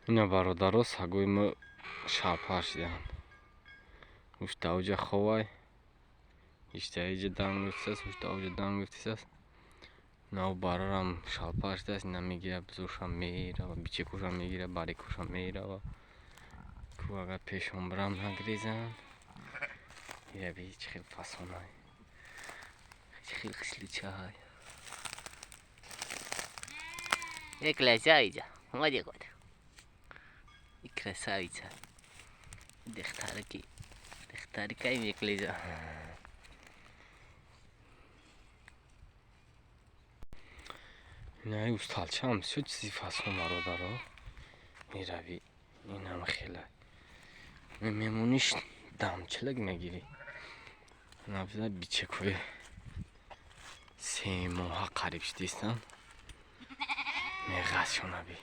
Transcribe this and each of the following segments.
Ина, бародаро, сагои мо шалпар шидаанд. Уш даоҷа ховай, ишта иҷа дам гирифтааст, уш даоҷа дам гирифтааст. Нав барарам шалпар шудааст, ина мегира, бизошам мерава, бичекошам мегира, барекошам мерава. Ку агар пешон бирам, нагрезанд. Ира би, чӣ хел фасонай, чӣ хел хисличай. Э, красавица, омади код. И красавица. Духтараки. Духтарикай меклеза. Инаи усталчаам бисёр чизи фасон, бародаро. Меравӣ, инам хела. Мемониш, дамчилак мегирӣ. Набза, бичекои 3 моҳа қариб шидистанд. Меғазшонаби.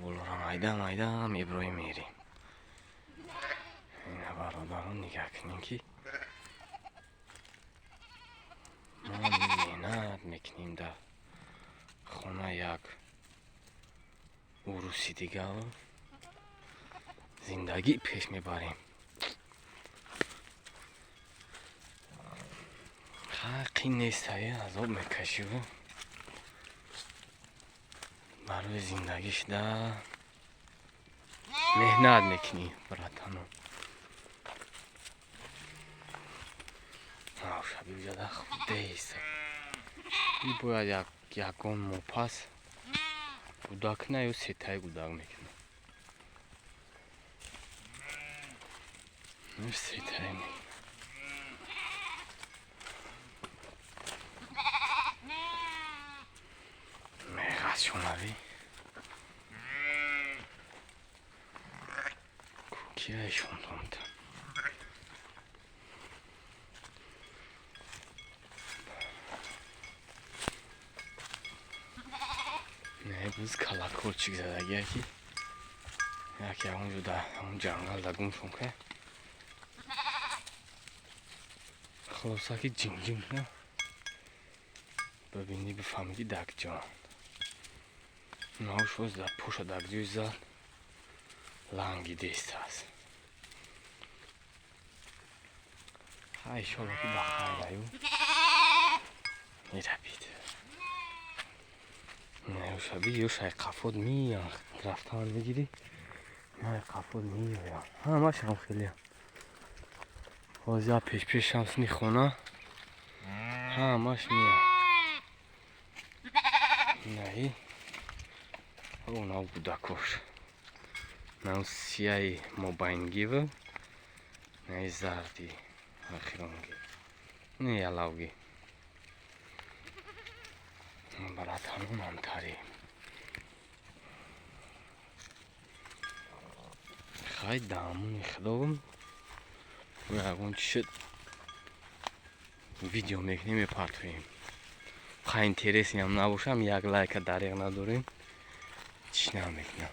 Болора майда майда меброи, мерем. Ина, бародарон, нигаҳ кунем, ки мо меҳнат мекунем дар хона, як уруси дигар зиндагӣ пеш мебарем. Қин нестае, азоб мекашиву барои зиндагӣ шуда меҳнат мекунӣ, братано. Шаби уҷада худеист. Бояд ягон моҳ пас гудак куна ё сетаи гудак мекуна. Сетаи мекуна. Меғазшонавӣ. Кияшон томта. Не, буз колокольчик задагия, ки яке ҳамонҷо да ҳамон ҷангал да гумшон ка. Хулоса, ки ҷинҷин куна, бибинӣ, бифаҳмӣ, ки дак ҷон. Навш боз дар пуша дак ҷӯй зад, лангидест аст. Ха, иншолло, ки ба хайр аю меравид. Неушаби ё шай қафот миян, рафтан мегирӣ, най қафот меоян. Ҳамашам хеле. Ҳозир пешпешам сини хона ҳамаш меян. Наи онав гудакош. Нав сияи мобайнгива, наи зарди ахиронги. Не, ялавги. Братанон, ҳамтари. Хай, дамони худовам, ягон чи шуд, видео мекунем, мепартоем. Хай, интересиам набошам, як лайка дареғ надорем, чӣ намекунам.